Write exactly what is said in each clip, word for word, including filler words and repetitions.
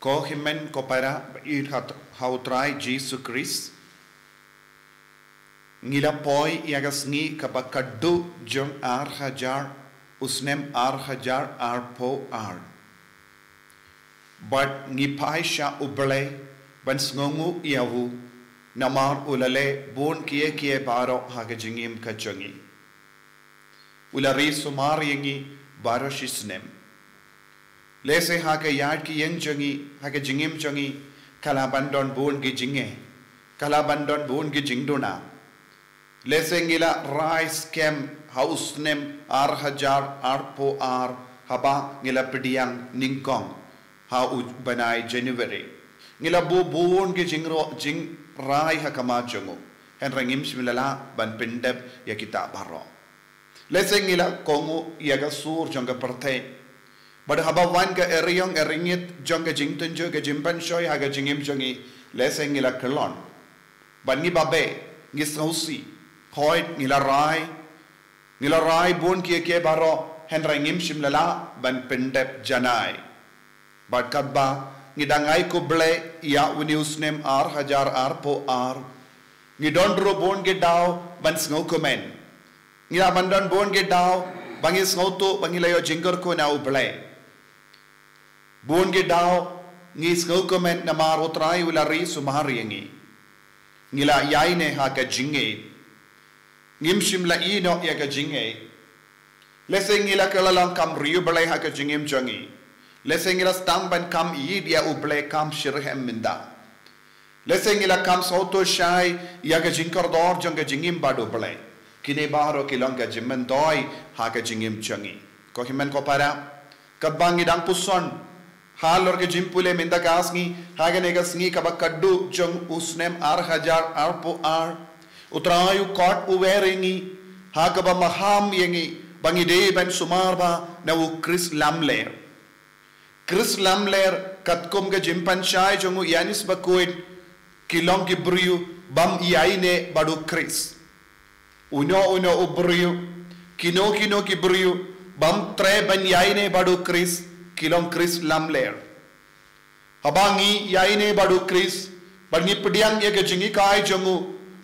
Ko hynmen ko para ba ïeit ha, ha u Trai Jisu Khrist. Ngi la poi ïa ka sngi kaba khatduh jong ar hajar, u snem ar hajar arphew ar. Bad ngi phai sha U Blei ban sngewnguh ïa u, namar u la leh bun kiei kiei baroh ha ka jingim ka jong ngi. U la ri sumar ïa ngi baroh shi snem. Lehse ha ka ïaid ki ïeng jong ngi, ha ka jingim jong ngi, ka la ban don bun ki jingeh, ka la ban don bun ki jingduna. Lehse ngi la rai skhem ha u snem ar hajar arphew ar, haba ngi la pdiang nyngkong ha u bnai January. Ngi la buh bun ki jingro-, jingrai ha khmat jong u. Hynrei ngim shym la lah ban pyndep ïa kita baroh. Lehse ngi la kohnguh ïa ka sur jong ka pyrthei. Bad haba wan ka eriong eringit jong ka jingtynjuh ka jingpynshoi ha ka jingim jong ngi, lehse ngi la kyllon. Bad ngi babe, ngi sngewsih. Hooid ngi la rai, ngi la rai bun kiei kiei baroh, hynrei ngim shym la lah ban pyndep janai. Bad katba ngi dang ai khublei ïa une u snem ar hajar arphew ar, ngi don ruh bun ki daw ban sngewkmen. Ngi la ban don bun ki daw ba ngi sngewthuh ba ngi la ïoh jingkyrkhu na U Blei. Bun ki daw ngi sngewkmen namar u Trai u la ri sumar ïa ngi. Ngi la ïaineh ha ka jingngeit. Ngim shym la ïehnoh ïa ka jingngeit. Lehse ngi la kylla long kam ri U Blei ha ka jingim jong ngi. Lehse ngi la sdang ban kam ïeit ïa U Blei kam shitrhem mynta. Lehse ngi la kam sngewthuh shai ïa ka jingkordor jong ka jingim bad U Blei. Kine baroh ki long ka jingmyntoi ha ka jingim jong ngi. Ko hynmen ko para, katba ngi dang puson halor ka jingpule mynta ka sngi, ha kane ka sngi kaba khatduh jong u snem ar hajar arphew ar, u Trai u khot u wer ïa ngi ha kaba maham ïa ngi ba ngi dei ban sumar bha na u Khrist lamler. Khrist lamler, katkum ka jingpynshai jong u Ïoannis Bakhuid, ki long ki briew bym ïaineh bad u Khrist. Uno uno u briew, kino kino ki briew bym treh ban ïaineh bad u Khrist, ki long Khrist lamler. Haba ngi ïaineh bad u Khrist, bad ngi pdiang ïa ka jinghikai jong u,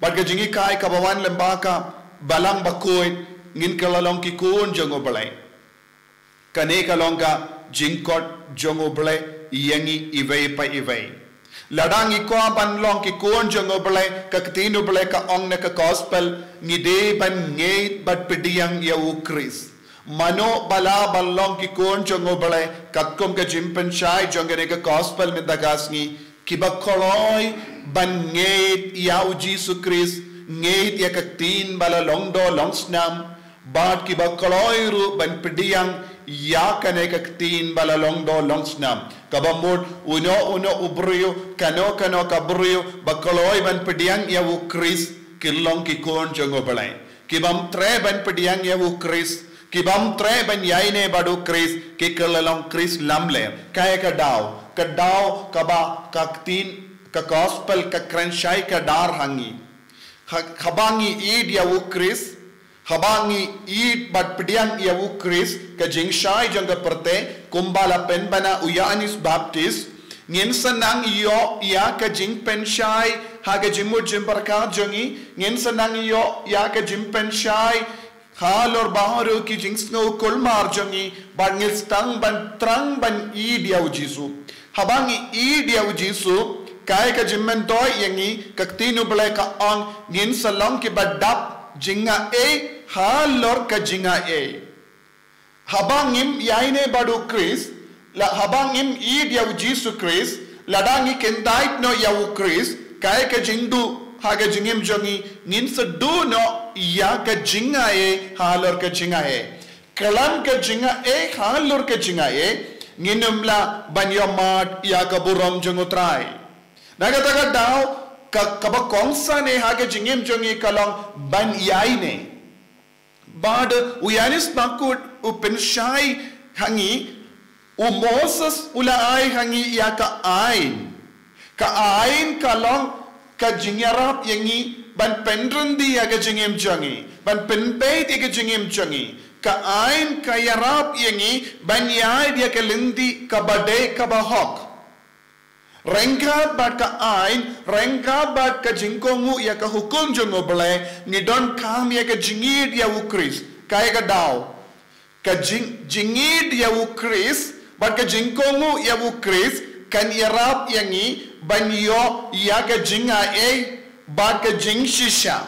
bad ka jinghikai kaba wan lyngba ka Balang Bakhuid, ngin kylla long ki khun jong u Blei. Kane ka long ka jingkhot jong u Blei ïa ngi iwei pa iwei. Lada ngi kwah ban long ki khun jong u Blei, ka ktien u Blei ka ong na ka gospel, ngi dei ban ngeit bad pdiang ïa u Khrist. Mano ba lah ban long ki khun jong u Blei, katkum ka jingpynshai jong kane ka gospel mynta ka sngi, kiba kloi ban ngeit ïa u Jisu Khrist, ngeit ïa ka ktien ba la long doh long snam, bad kiba kloi ruh ban pdiang ïa kane ka ktien ba la long doh long snam. Kaba mut uno uno u briew, kano kano ka briew ba kloi ban pdiang ïa u Khrist, ki long ki khun jong u Blei. Ki bym treh ban pdiang ïa u Khrist, ki bym treh ban ïaineh bad u Khrist, ki kylla long Khrist lamler. Kaei ka daw? Ka daw kaba ka ktien, ka gospel, ka kren shai kdar ha ngi. Ha, haba ngi ïeit ïa u Khrist, haba ngi ïeit bad pdiang ïa u Khrist, ka jingshai jong ka pyrthei, kumba la pynbna u Ïoannis Baptist, ngin sa nang ïoh ïa ka jingpynshai ha ka jingmut jingpyrkhat jong ngi, ngin sa nang ïoh ïa ka jingpynshai halor baroh ki jingsngew kulmar jong ngi, bad ngin sdang ban thrang ban ïeit ïa u Jisu. Haba ngi ïeit ïa u Jisu, kaei ka jingmyntoi ïa ngi? Ka ktien u Blei ka ong, ngin sa long kiba dap jingaiei halor ka jingaiei. Haba ngim ïaineh bad u Khrist, la haba ngim ïeit ïa u Jisu Khrist, lada ngi kyntait noh ïa u Khrist, kaei ka jingduh ha ka jingim jong ngi? Ngin sa duh noh ïa ka jingaiei halor ka jingaiei. Khlem ka jingaiei halor ka jingaiei, ngin ym lah ban ïohmad ïa ka burom jong u Trai. Na kata ka daw, ka, kaba kongsan eh ha ka jingim jong ngi ka long ban ïaineh. Bad u Ïoannis Bakhuid u pynshai ha ngi, u Moses u la ai ha ngi ïa ka aiñ. Ka aiñ ka long ka jingïarap ïa ngi ban pynryndi ïa ka jingim jong ngi, ban pynbeit ïa ka jingim jong ngi. Ka aiñ ka ïarap ïa ngi ban ïaid ïa ka lynti kaba dei kaba hok. Ryngkat bad ka aiñ, ryngkat bad ka jingkohnguh ïa ka hukum jong U Blei, ngi donkam ïa ka jingïeid ïa U Khrist. Kaei ka daw? Ka jing, jingïeid ïa U Khrist, bad ka jingkohnguh ïa U Khrist, kan ïarap ïa ngi, ban ïoh ïa ka jingai, bad ka jingshisha.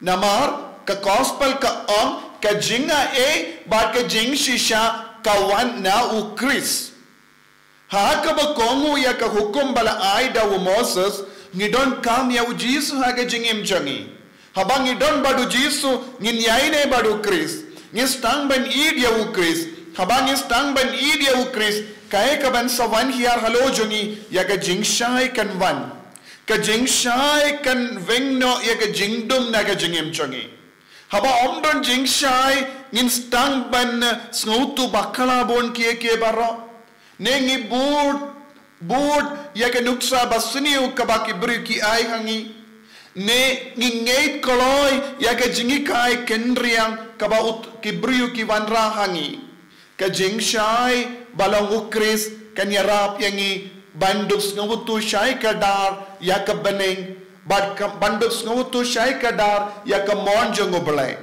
Namar, ka gospel ka ong, ka jingai, bad ka jingshisha, ka wan na U Khrist. Ha kaba kohnguh ïa ka hukum ba la ai da u Moses, ngi donkam ïa U Jisu ha ka jingim jong ngi. Haba ngi don bad U Jisu, ngin ïaineh bad U Khrist. Ngi sdang ban ïeid ïa U Khrist. Haba ngi sdang ban ïeid ïa U Khrist, kaei kaban sa wan hiar halor jong ngi, ïa ka jingshai kan wan. Ka jingshai kan weng noh ïa ka jingdum na ka jingim jong ngi. Haba ym don jingshai, ngin sdang ban, eh, sngewthuh bakla bun kiei kiei baroh. Ne ngi bud, bud ïa ka nuksa basniew kaba ki briew ki ai ha ngi. Ne ngi ngeit kloi ïa ka jinghikai kynriang kaba u, ki briew ki wanrah ha ngi. Ka jingshai ba long U Khrist kan ïarap ïa ngi ban dup sngewthuh shai kdar ïa ka bneng, bad ka, ban dup sngewthuh shai kdar ïa ka mon jong U Blei.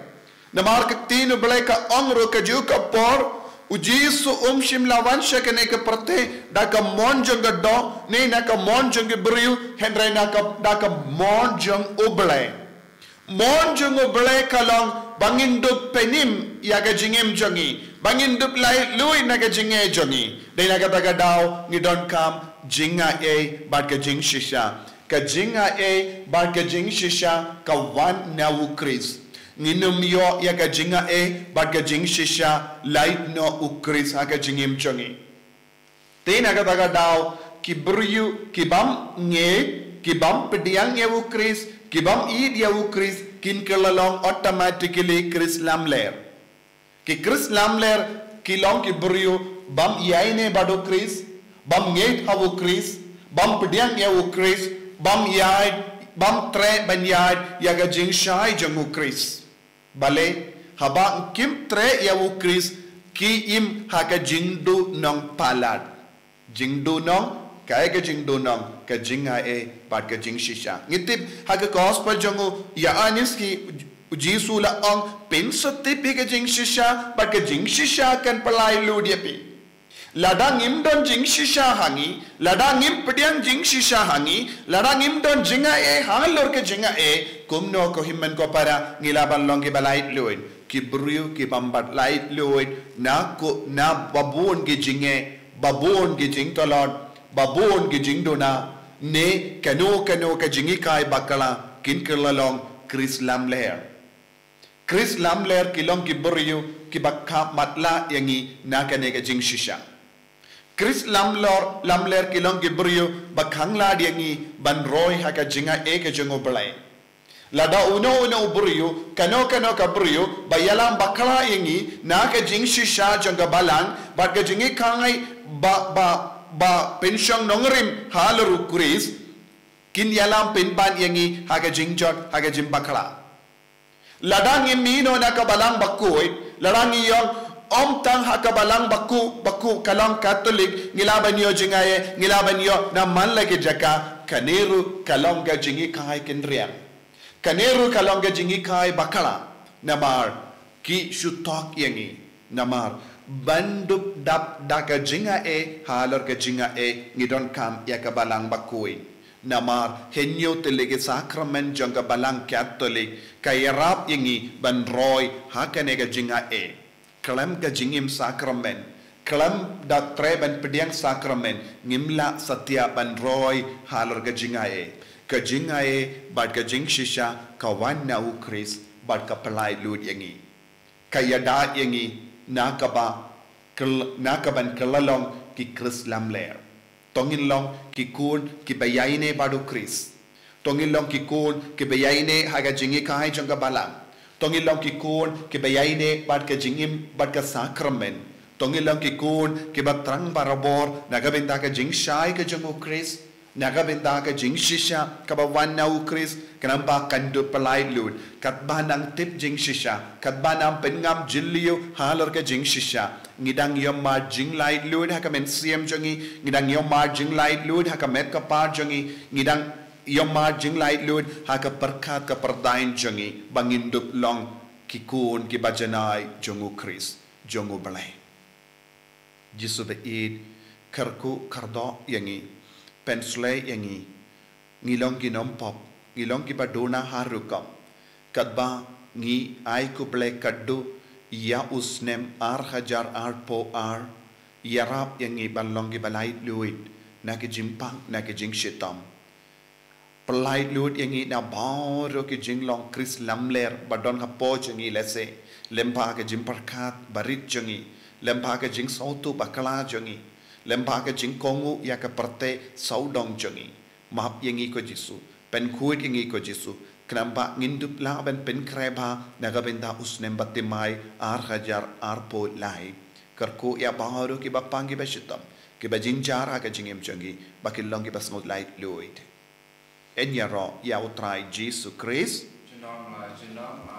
Namar ka ktien U Blei ka ong ruh kajuh ka por, U Jisu um shym la wan sha kane ka pyrthei da ka mon jong ka doh, ne na ka mon jong ki briew, hynrei na ka, da ka mon jong U Blei. Mon jong U Blei ka long ba ngin dup pynim ïa ka jingim jong ngi, ba ngin dup laitluid na ka jingeh jong ngi. Dei na kata ka daw ngi donkam jingai bad ka jingshisha. Ka jingai bad ka jingshisha ka wan na U Khrist. Ngin ym ïoh ïa ka jingai bad ka jingshisha lait noh U Khrist ha ka jingim jong ngi. Te na kata ka daw, ki briew, ki bym ngeit, ki bym pdiang ïa U Khrist, ki bym ïeid ïa U Khrist, kin kylla long automatically Khrist lamler. Ki Khrist lamler, ki long ki briew, bym ïaineh bad U Khrist, bym ngeit ha U Khrist, bym pdiang ïa U Khrist, bym ïaid, bym treh ban ïaid, ïa ka jingshai jong U Khrist. Balei, haba kim treh ïa U Khrist, ki im ha ka jingduhnong palat. Jingduhnong, kaei ka jingduhnong, ka jingai bad ka jingshisha. Ngi tip, ha ka gospel jong u Ïoannis ki, U Jisu la ong, pynsa tip ïa ka jingshisha, bad ka jingshisha kan pyllait lut ïa phi. Lada ngim don jingshisha ha ngi, lada ngim pdiang jingshisha ha ngi, lada ngim don jingai halor ka jingai, kumno ko hynmen ko para ngi lah ban long kiba laitluid, ki briew ki bym pat laitluid, na ko, na babun ki jingeh, babun ki jingtlot, babun ki jingduna, ne kano kano ka jinghikai bakla, kin kylla long Khrist lamler. Khrist lamler ki long ki briew kiba kham matlah ïa ngi na kane ka jingshisha. Khrist lamler, lamler ki long ki briew ba khanglad ïa ngi ban roi ha ka jingai ka jong U Blei. Lada uno uno u briew, kano kano ka briew, ba ïalam bakla ïa ngi na ka jingshisha jong ka balang, bad ka jinghikai ba, ba, ba pynshong nongrim halor U Khrist, kin ïalam pynban ïa ngi ha ka jingjot, ha ka jingbakla. Lada ngi mih noh na ka balang bakhuid, lada ngi ïoh, ym tang ha ka balang bakhuid, bakhuid ka long Katholik, ngi lah ban ïoh jingai, ngi lah ban ïoh na man la ki jaka, kane ruh ka long ka jinghikai kynriang. Kane ruh ka long ka jinghikai bakla, namar ki shu thok ïa ngi. Namar, ban dup dap da ka jingai, halor ka jingai, ngi donkam ïa ka balang bakhuid. Namar, hynñiew tylli ki sakramen jong ka balang Katholik, ka ïarap ïa ngi ban roi ha kane ka jingai. Khlem ka jingim sakramen, khlem da treh ban pdiang sakramen, ngim lah satia ban roi halor ka jingai. Ka jingai, bad ka jingshisha, ka wan na U Khrist, bad ka pyllait lut ïa ngi. Ka ïada ïa ngi, na kaba, kyl-, na kaban kylla long ki Khrist lamler. To ngin long ki khun kiba ïaineh bad U Khrist. To ngin long ki khun kiba ïaineh ha ka jinghikai jong ka balang. To ngin long ki khun kiba ïaineh bad ka jingim bad ka sakramen. To ngin long ki khun kiba thrang barabor na ka bynta ka jingshai ka jong U Khrist. Na ka bynta ka jingshisha kaba wan na u Khrist, khnang ba kan dup pyllait luid. Katba nang tip jingshisha, katba nang pynngam jylliew halor ka jingshisha, ngi dang ïohmad jinglait luid ha ka mynsiem jong ngi, ngi dang ïohmad jinglait luid ha ka met ka par jong ngi, ngi dang ïohmad jinglait luid ha ka pyrkhat ka pyrdain jong ngi, ba ngin dup long ki khun kiba janai jong u Khrist, jong u Blei. Jisu ba ïeit, kyrkhu kyrdoh ïa ngi, pynshlei ïa ngi. Ngi long ki nongpop, ngi long kiba duna ha rukom. Katba ngi ai khublei kyrduh ïa u snem ar hajar arphew ar, ïarap ïa ngi ban long kiba lait luid na ki jingpang, na ki jingshitom. Pyllait luid ïa ngi na baroh ki jinglong Khrist lamler ba don hapoh jong ngi, lehse lem bad ka jingpyrkhat barit jong ngi, lem bad ka jingsngewthuh bakla jong ngi, lem bad ka jingkohnguh ïa ka pyrthei sawdong jong ngi. Map ïa ngi ko Jisu, pynkhuid ïa ngi ko Jisu, khnang ba ngin dup lah ban pynkhreh bha na ka bynta u snem bathymmai ar hajar arphew lai. Kyrkhu ïa baroh kiba pang, kiba shitom, kiba jynjar ha ka jingim jong ngi, ba kin long kiba sngewlait luid. Yn ïaroh ïa u Trai Jisu Khrist. Junom la junom.